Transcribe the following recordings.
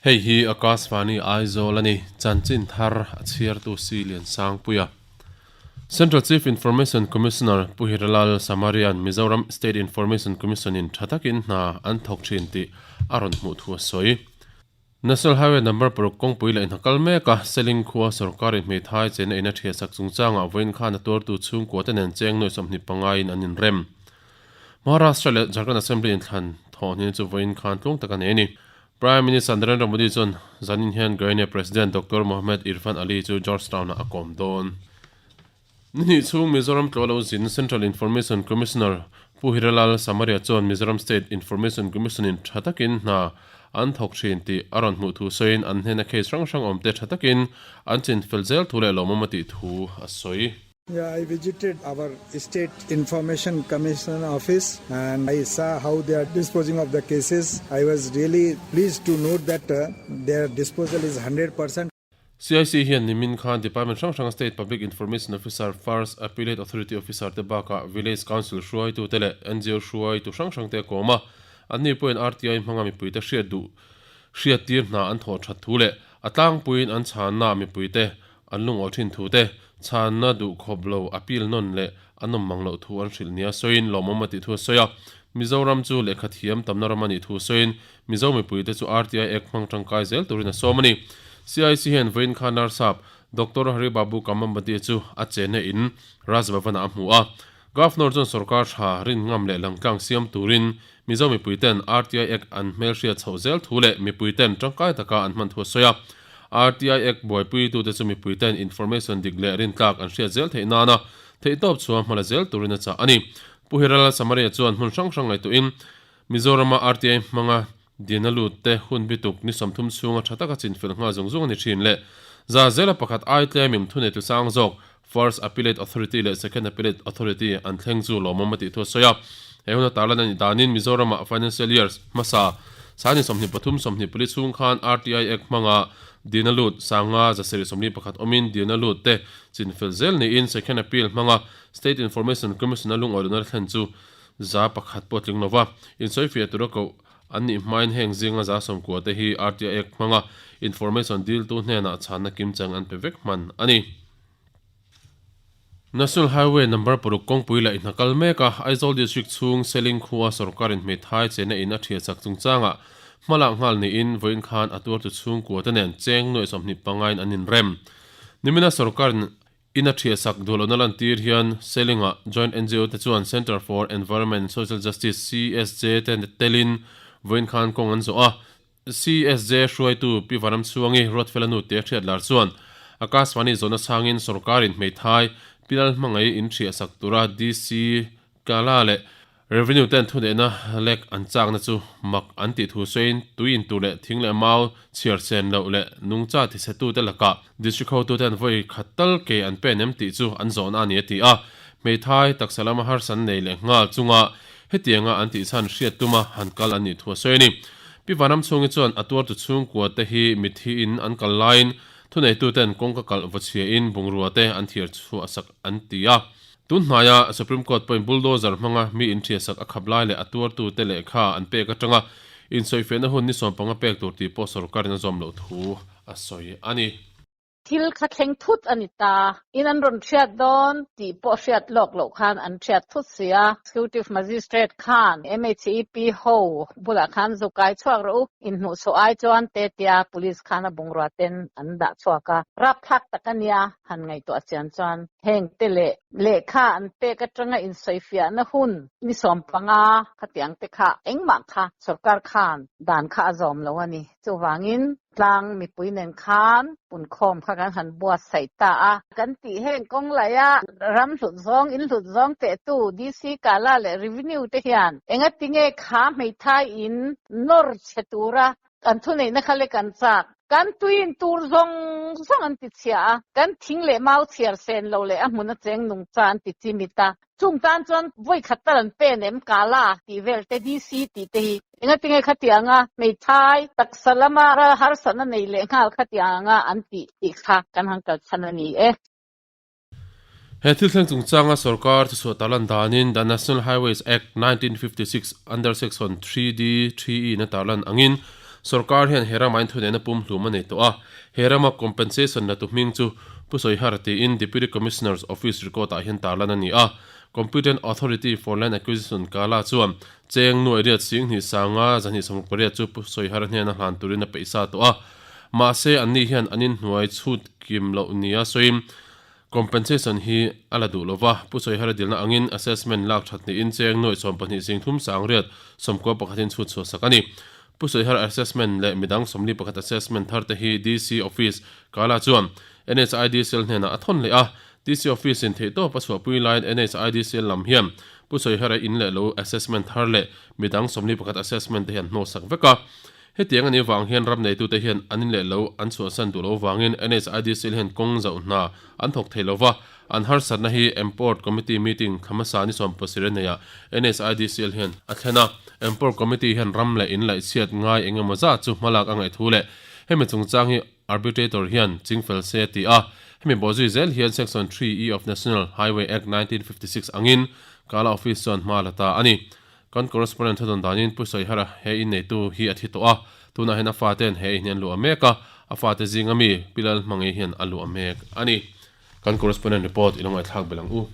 Hei hi Akashvani Aizawl a ni, chanchin thar a chhiartu Si Liansangpuia. Central Chief Information Commissioner Pu Hiralal Samarian Mizoram State Information Commission in tha takin hna an thawk thin tih a rawn hmuh thu a sawi. National Highway Number paruk kawngpui leh hna kal mek a, Seling khua sorkarin hmeithai chena in a thiasak chungchangah vawiin khan a tuartu chhungkua te nen cheng nuai 25 in an inrem. Maharashtra leh Jharkhand Assembly inthlan thawhhnin chu vawiin khan tluang tak a nei a ni. Prime Minister Narendra Modi chuan zanin hian Guinea President Doctor Mohamed Irfaan Ali chu Georgetown-ah a kawm dawn. Ni hnih chhung Mizoram tlawh lo zin Central Information Commissioner Pu Hiralal Samaria chuan Mizoram State Information Commission-in tha takin hna an thawk thin tih a rawn hmuh thu sawiin an hnena case hrang hrang awmte tha takin an chinfel zel thu leh lawmawm a tih thu a sawi. Yeah, I visited our State Information Commission office and I saw how they are disposing of the cases. I was really pleased to note that uh, their disposal is 100%. CIC hian nimin khan Department hrang hranga State Public Information Officer, First Appellate Authority Officer te bakah Village Council hruaitute leh NGO hruaitu hrang hrangte a kawm a. Anni pawhin RTI hmanga mipuite hriat duh hriattir hna an thawh that thu leh a tlangpuiin an chhanna mipuite An lungaw thin thu te, chhanna duh khawp lo appeal nawn leh a nawm mang loh thu an hrilh nia sawiin lawmawm a tih thu a sawi a. Mizoram chu lehkha thiam tamna ram a nih thu sawiin Mizo mipuite chu RTI Act hmang tangkai zel turin a sawm a ni. CIC hian vawiin kha Narsap, Doctor Hari Babu Kamambadi chu a chenna in Raj Bhavan-ah a hmu a. Governor chuan sorkar tha rin ngam leh langtlang siam turin Mizo mipuiten RTI Act an hmelhriat chhoh zel thu leh mipuiten tangkai taka an hman thu a sawi a. RTI Act buaipuitute chu mipuiten information dik leh rintlak an hriat zel theih nana theihtawp chhuah hmala zel turin a chah a ni. Pu Hiralal Samaria chuan hmun hrang hrang ngaihtuahin Mizorama RTI hmanga dina lut te hun bituk ni 30 chhunga tha taka chinfel nghal zung zung a ni thin leh za zela pakhat ai tlemim thuneitu sang zawk First Appellate Authority leh Second Appellate Authority an thleng chu lawmawm a tih thu a sawi a. He huna tarlan a nih danin Mizoramah Financial Years hmasa sani 23 24 chhung khan RTI Act hmanga dina lut sanga 741 awmin dina lut te chinfel zel niin Second Appeal hmanga State Information Commission a lungawilohna thlen chu 1% pawh tling lova insawifiah tura koh an nih hmain heng zinga 90% te hi RTI Act hmanga information diltu hnenah chhanna kimchang an pe vek hman a ni. National Highway number paruk kawngpui leh hna kal mek a, Aizawl District chhung Seling khua sorkarin hmeithai chena in a thiah chak chungchangah hmalak nghal niin vawiin khan a tuartu chhungkua te nen cheng nuaih 25 in an inrem. Nimina sorkarin in a thiah sak duh lohna lantir hian Seling-ah Joint NGO te chuan Centre for Environment and Social Justice, CSJ, te telin vawiin khan kawng an zawh a, CSJ hruaitu Pi Vanramchhuangi Ruatfela nu te hriat lar chuan Akashvani zawhna chhangin sorkarin hmeithai Pilal hmangaih in hriah sak tura DC Kala leh Revenue ten thuneihna lek an chakna chu mak an tih thu sawiin tui in tur leh thing leh mau chhiar chen loh leh nungcha tichhetute lakah District hotuten vawi khat tal ke an pen em tih chu an zawhna a ni a ti a. Hmeithai taksa lama harsan nei leh nghal chunga hetianga an tih chhan hriat tuma han kal an nih thu a sawi a ni. Pi Vanramchhungi chuan a tuartu chhungkua te hi mitthi in an kal laiin thuneituten kawngka kalh vawchhia in bungrua te an thiar chhuah sak an ti a. Tun hnaia Supreme Court pawhin bulldozer hmanga mi in thiah sak a khap lai leh a tuartu te lehkha an pek atanga insawifiahna hun ni 15 pek tur tih pawh sorkarin a zawm loh thu a sawi a ni. Thil kha thleng thut a ni ta. In an rawn hriat dawn tih pawh hriat lawk loh khan an hriat thut si a. Executive Magistrate khan MHEP ho bulah khan zu kai chhuak rawh u, inhmuhchhuah ai chuan te tia Police khan a bungrua ten an dah chhuak a. Rapthlak tak a nia han ngaihtuah chian chuan heng te leh lehkha an pek atanga insawifiahna hun ni 15 khatiang te kha engmah kha sorkar khan dan kha a zawm lo a ni. Chuvangin Tlang mipui nen khan punkhawm kha kan han buatsaih ta a. Kan tih heng kawng laia ram hlut zawng, in hlut zawng tehtu DC Kala leh Revenue te hian engatinge kha hmeithai in nawr chhe tura kan thuneihna kha lek an chak. Kan tui in tur zawng zawng an ti chhia a, kan thing leh mau chhiar sen lo leh a hmun a cheng nungcha an ti chimit a. Chung tan chuan vawi khat tal an pen em Kala tih vel te DC tih te hi engatinge khatianga hmeithai taksa lama harsatna nei leh nghal khatianga an tih tih kha kan han kal chhan a ni e. He thil thleng chungchanga sorkar thuchhuah tarlan danin The National Highways Act, 1956 under Section 3D 3E in a tarlan angin. Sorkar hian he ramah inthuneihna pumhlum a nei tawh a, he rama compensation la tu hming chu Pu Sawihar tiin Deputy Commissioner's Office record ah hian tarlan a ni a. Competent Authority for Land Acquisition, CALA, chuan cheng nuaih riat singhnih sanga 268 chu Pu Sawihar hnena hlan turin a peih sa tawh a. Mahse, anni hian an inhnuai chhut kim loh nia sawiin Compensation hi a la duh lova, Pu Sawihara dilna angin assessment lak that niin cheng nuaih 12 sing thum sang riat 91 in chhut chhuah sak a ni. Pu Sawihara assessment leh midang 41 assessment thar te hi DC Office, Kala chuan NHIDCL hnenah a thawn leh a, DC Office in theihtawp a chhuahpui laiin NHIDCL lam hian Pu Sawihara in leh lo assessment thar leh midang 41 assessment te hi an hnawhsak vek a. Hetiang a nih vang hian ram neitute hian an in leh lo an chhuahsan duh lo vangin NHIDCL hian kawng zauh hna an thawk thei lo va, an harsatna hi Emport Committee meeting thla hmasa ni 70 neiah NHIDCL hian a thlen a. Emport Committee hian ram leh in laihchhiat ngai eng emaw zat chu hmalak a ngaih thu leh hemi chungchang hi Arbitrator hian chingfel se a ti a. Hemi bawhzui zel hian Section 3E of National Highway Act 1956 angin Kala Office chuan hma la ta a ni. Kan correspondent thudawn danin Pu Sawihara he inneitu hi a thi tawh a, tunah hian a fate'n he in hi an luah mek a, a fate zinga mi Pi Lalhmangi hian a luah mek a ni. Kan correspondent report i lo ngaihthlak belh ang u.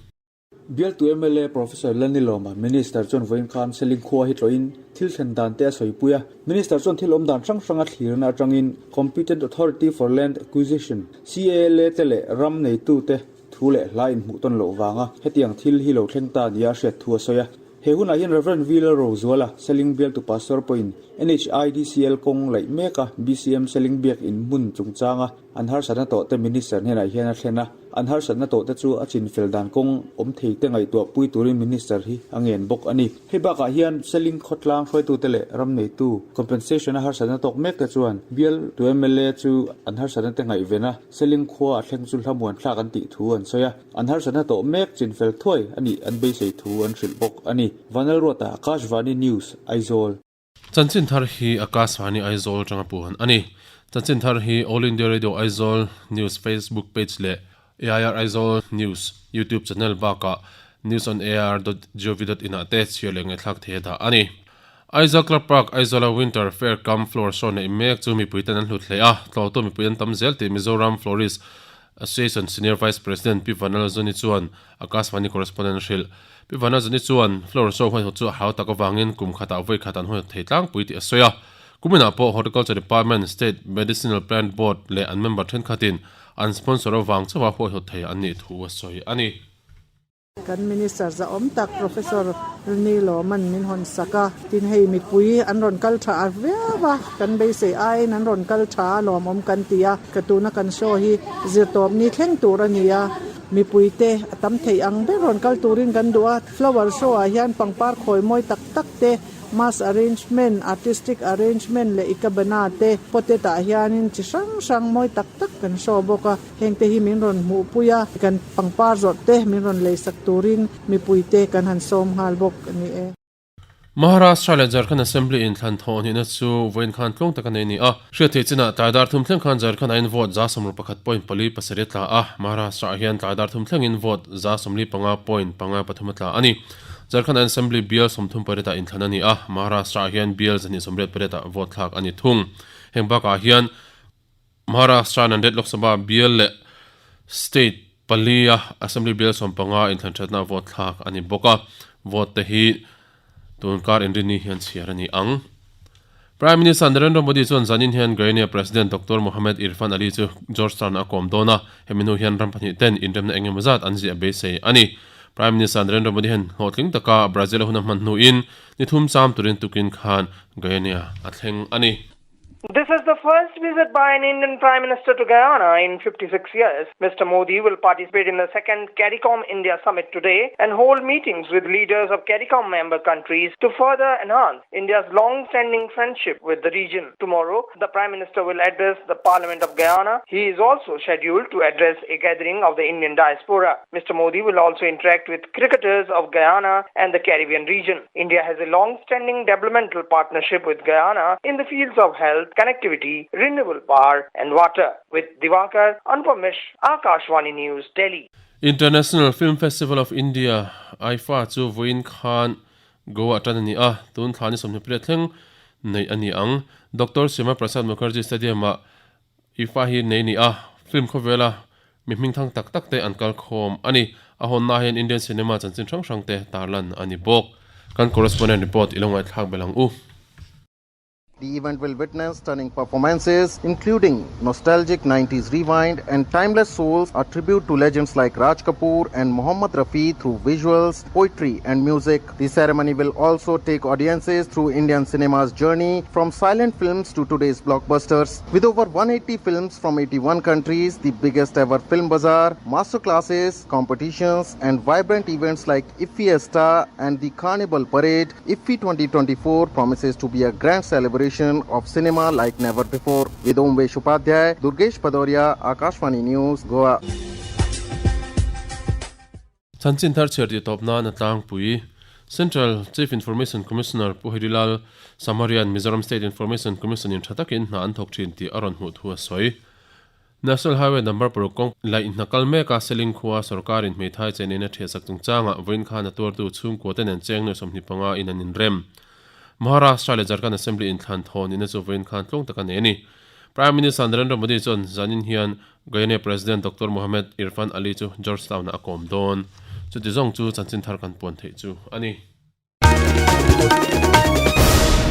Bialtu mla Professor Lalnilawma, Minister chuan vawiin khan Seling khua hi tlawhin thil thlen dan te a sawipui a. Minister chuan thil awm dan hrang hranga thlirna atangin Competent Authority for Land Acquisition, CALA, te leh ram neitute thu leh hla inhmuh tawn loh vanga hetiang thil hi lo thleng ta nia a hriat thu a sawi a. He hunah hian Rev. V. Lalrozuala, Seling bialtu Pastor pawhin NHIDCL kawng laih meka BCM Seling biakinn hmun chungchanga an harsatna tawhte Minister hnenah hian a thlen a. An harsatna tawhte chu a chinfel dan kawng awm theite ngaihtuah pui turin Minister hi a ngen bawk a ni. Hei bakah hian Seling khawtlang hruaitute leh ram neitu compensation a harsatna tawk mekte chuan bialtu mla chu an harsatna te ngaihven a, Seling khua a thleng chu hlamuan thlak an tih thu an sawi a. An harsatna tawh mek chinfel thuai a nih an beisei thu an hrilh bawk a ni. Vanlalruata, Akashvani News, Aizawl. Chanchin thar hi Akashvani Aizawl atanga puan a ni. Chanchin thar hi All India Radio Aizawl News Facebook page leh AIR Aizawl News YouTube channel bakah newsonair.gov.in ah te chhiar leh ngaihthlak thei a dah a ni. Aizawl Club Park, Aizawla Winter Fair cum Flower Show neih mek chu mipuiten an hlut hle a, tlawhtu mipui an tam zel tih Mizoram Florist Association Senior Vice President Pi Vanlalzawni chuan Akashvani Correspondent a hrilh. Pi Vanlalzawni chuan Flower Show huaihawt chu a hau tak avangin kum khatah vawi khat an huaihawt thei tlangpui tih a sawi a. Kuminah pawh Horticulture Department, State Medicinal Plant Board leh an member thenkhatin an sponsor avang chauha huaihawt thei an nih thu a sawi a ni. Kan Minister zahawm tak Professor Rni Lawman min hawn sak a, tin hei mipui an rawn kal tha a viau a, kan beisei aiin an rawn kal tha a lawmawm kan ti a, ka tuna kan show hi zirtawp ni thleng tur a ni a, mipuite a tam theih ang ber rawn kal turin kan duh a, flower show ah hian pangpar khawi mawi tak tak te, Mass arrangement, artistic arrangement leh ikebana te potted ah hianin chi hrang hrang mawi tak tak kan show bawk a, hengte hi min rawn hmuhpui a, kan pangpar zawrh te min rawn leisak turin mipuite kan han sawm nghal bawk a ni e. Maharashtra leh Jharkhand Assembly inthlan thawh hnihna chu vawiin khan tluang tak a nei a ni a. Hriattheih chinah tlai dar thum thleng khan Jharkhand ah in vote 61 point pali pasarih a tla a, Maharashtra ah hian tlai dar thum thlengin vote 45 point panga pathum a tla a ni. Jharkhand Assembly bial 38 ah inthlan a ni a, Maharashtra ah hian bial 188 ah vote thlak a ni thung. Heng bakah hian Maharashtra Nanded Lok Sabha bial leh state palia Assembly bial 15 inthlan thatna vote thlak a ni bawk a, vote te hi tun kar inrinni hian chhiar a ni ang. Prime Minister Narendra Modi chuan zanin hian Guinea President Doctor Mohamed Irfaan Ali chu Georgetown a kawm dawn a, hemi hnu hian ram pahnih ten inremna eng emaw zat an ziah beisei a ni. Prime Minister Narendra Modi hian hlawhtling taka Brazil a hun a hman hnuin ni thum cham turin tukin khan Guinea a thleng a ni. This is the first visit by an Indian Prime Minister to Guyana in 56 years. Mr. Modi will participate in the second CARICOM India Summit today and hold meetings with leaders of CARICOM member countries to further enhance India's long-standing friendship with the region. Tomorrow, the Prime Minister will address the Parliament of Guyana. He is also scheduled to address a gathering of the Indian diaspora. Mr. Modi will also interact with cricketers of Guyana and the Caribbean region. India has a long-standing developmental partnership with Guyana in the fields of health, connectivity, renewable power and water. With Divakar, Anupam Mish, Akashvani News, Delhi. International Film Festival of India, IIFA, chu vawiin khan Goa tan a ni a, tun thla ni 28 thleng neih a ni ang. Doctor Shyama Prasad Mukherjee Stadium-ah IFFA hi nei ni a, film khawvela mi hmingthang tak tak te an kal khawm a ni. A hawnna hian Indian cinema chanchin hrang hrang te tarlan a ni bawk. Kan correspondent report i lo ngaihthlak belh ang u. The event will witness stunning performances, including nostalgic 90s rewind and timeless souls, a tribute to legends like Raj Kapoor and Mohammad Rafi through visuals, poetry and music. The ceremony will also take audiences through Indian cinema's journey from silent films to today's blockbusters. With over 180 films from 81 countries, the biggest ever film bazaar, masterclasses, competitions and vibrant events like IFFIesta and the Carnival Parade, IFFI 2024 promises to be a grand celebration of cinema like never before. With Omvesh Upadhyay, Durgesh Bhadoria, Akashvani News, Goa. Chanchin thar chhiar tih tawp nan a tlangpui. Central Chief Information Commissioner Pu Harilal Samarian Mizoram State Information Commission in tha takin hna an thawk thin tih a rawn hmuh thu a sawi. National Highway number paruk kawng laih hna kal mek a Seling khua sorkarin hmeithai chen in a thiahsak chungchangah vawiin khan a tuartu chhungkua te nen cheng nuai 25 in an inrem. Maharashtra leh Jharkhand Assembly inthlan thawn in a chu vawiin khan tluang tak a nei a ni. Prime Minister Narendra Modi chuan zanin hian Guyana President Doctor Mohamed Irfaan Ali chu Georgetown ah a kawm dawn. Chuti zawng chu chanchin thar kan puan theih chu a ni.